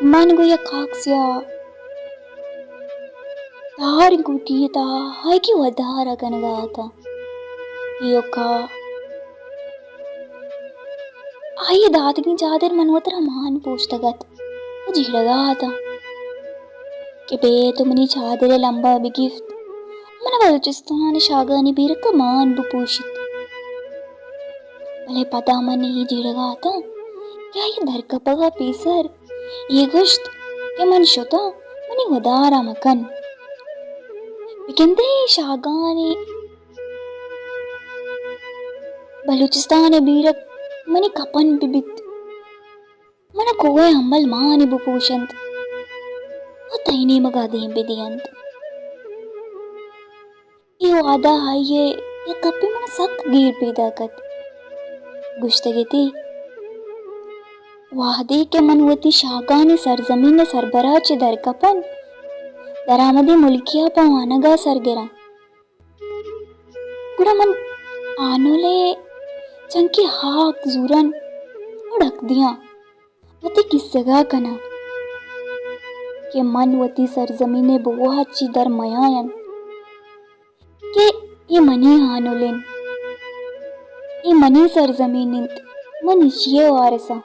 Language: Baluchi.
من گوں یک کاکسیا تہاریں کوٹی ءِ تہا آئی ءِ ودار ءَ کنگ ءَ اتاں۔ ایوکا آئی ءِ داتگیں چادر من وترا مان پوشتگ ات ءُ جیڑگ ءَ اتاں کہ بے تو منی چادر ءِ لمب ءَ بگیفت۔ من ءَ بلوچستان ءِ شاگانی بیرک ءَ مان بپوشیت۔ بلے پدا من اے جیڑگ ءَ اتاں کہ آئی ءِ درکپگ ءَ پیسر اے گوشت کہ من شتاں، منی ودار ءَ مکن۔ بگندئے اے شاگانی بلوچستان ءِ بیرک منی کپن بہ بیت، من ءَ کوہ ءِ امبل مانے بپوشنت ءُ تئی نیمگ ءَ دیم بہ دینت۔ اے وہد ءَ آئی ءِ یک گپے من ءَ سک گیر پیداک ات۔ گوشتگ اتی، وہدے کہ من وتی شاگانی سرزمین ءِ سربرا چہ درکپاں، درآمدیں ملکے ءَ پہ وانگ ءَ سر گراں، گڑا من ہانل ءِ چنکے ہاک زوراں ءُ ڈک دیاں۔ وتی کسگ ءَ کناں کہ من وتی سرزمین ءِ بوہگ ءَ چہ در میاینت کہ اے منی ہانل انت، اے منی سرزمین انت، من ایشی ءِ وارث آں۔